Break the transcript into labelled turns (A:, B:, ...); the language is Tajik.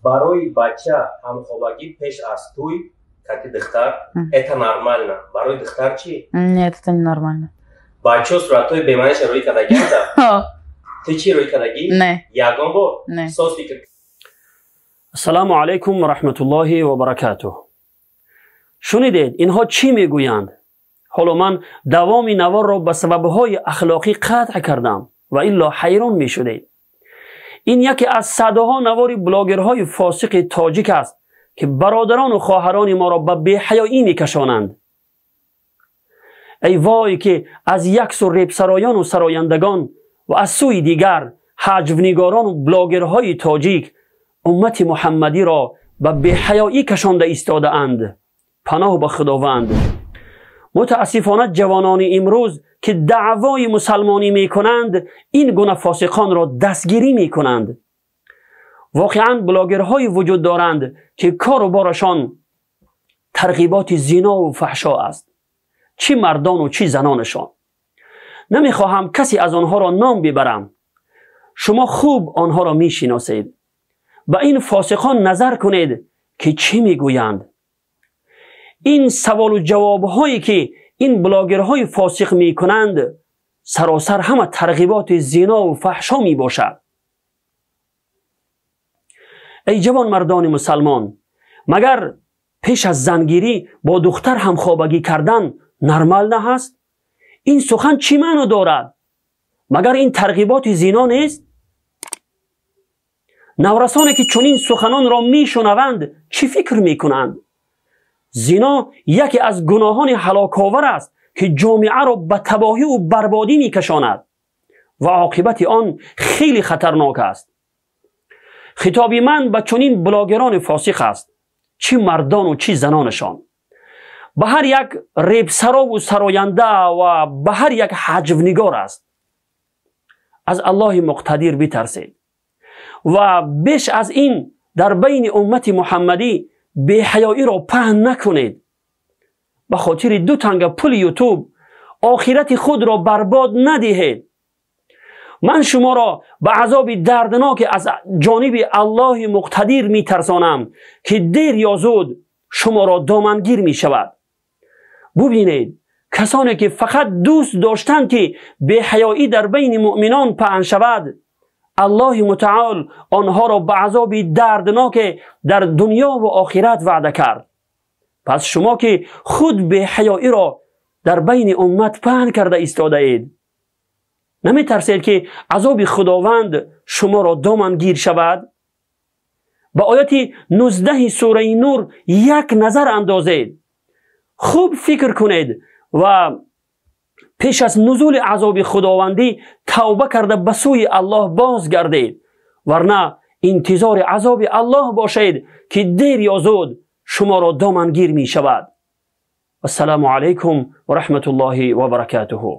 A: Барои бача ҳамхобагӣ пеш аз тӯй кати духтар это нормально, барои духтар чӣ?
B: Нет, это не нормально.
A: Бачаҳо суратҳои бемаъниша рӯй кардагианда? Ту чӣ, рӯй кардагӣ?
B: Не.
A: Ягон бор?
B: Не.
A: Соз фикр.
C: Ассалому алайкум ва раҳматуллоҳи ва баракатуҳ. Шунидед, инҳо чӣ мегӯянд? Ҳоло ман давоми наворро ба сабабҳои ахлоқӣ қатъ кардам ва илло ҳайрон мешудед. Ин яке аз садҳо навори блогерҳои фосиқи тоҷик аст, ки бародарону хоҳарони моро ба беҳаёӣ мекашонанд. Эй вой, ки аз як су репсароёну сарояндагон ва аз сӯи дигар ҳаҷвнигорону блогерҳои тоҷик уммати муҳаммадиро ба беҳаёӣ кашонда истодаанд. Паноҳ ба Худованд. Мутаассифона, ҷавонони имрӯз, ки даъвои мусалмонӣ мекунанд, ин гуна фосиқонро дастгирӣ мекунанд. Воқеан, блогерҳое вуҷуд доранд, ки кору борашон тарғиботи зинову фаҳшо аст, чӣ мардону чӣ занонашон. Намехоҳам касе аз онҳоро ном бибарам, шумо хуб онҳоро мешиносед. Ба ин фосиқон назар кунед, ки чӣ мегӯянд. Ин саволу ҷавобҳое, ки ин блогерҳои фосиқ мекунанд, саросар ҳама тарғиботи зинову фаҳшо мебошад. Эй ҷавонмардони мусалмон, магар пеш аз зангирӣ бо духтар ҳамхобагӣ кардан нормально ҳаст? Ин сухан чӣ маъно дорад? Магар ин тарғиботи зино нест? Наврасоне, ки чунин суханонро мешунаванд, чӣ фикр мекунанд? Зино яке аз гуноҳони ҳалоковар аст, ки ҷомеаро ба табоҳиву барбодӣ мекашонад ва оқибати он хеле хатарнок аст. Хитоби ман ба чунин блогерони фосиқ аст, чӣ мардону чӣ занонашон, ба ҳар як репсарову сароянда ва ба ҳар як ҳаҷвнигор аст: аз Аллоҳи муқтадир битарсед ва беш аз ин дар байни уммати муҳаммадӣ беҳаёиро паҳн накунед. Ба хотири ду танга пули Ютуб охирати худро барбод надиҳед. Ман шуморо ба азоби дардноке аз ҷониби Аллоҳи муқтадир метарсонам, ки дер ё зуд шуморо домангир мешавад. Бубинед, касоне, ки фақат дӯст доштанд, ки беҳаёӣ дар байни муъминон паҳн шавад, Аллоҳи мутаол онҳоро ба азоби дардноке дар дунёву охират ваъда кард. Пас шумо, ки худ беҳаёиро дар байни уммат паҳн карда истодаед, наметарсед, ки азоби Худованд шуморо домангир шавад? Ба ояти 19-и сураи Нур як назар андозед, хуб фикр кунед ва пеш аз нузули азоби худовандӣ тавба карда, ба сӯи Аллоҳ бозгардед, варна интизори азоби Аллоҳ бошед, ки дер ё зуд шуморо домангир мешавад. Ассалому алайкум ва раҳматуллоҳи ва баракатуҳу.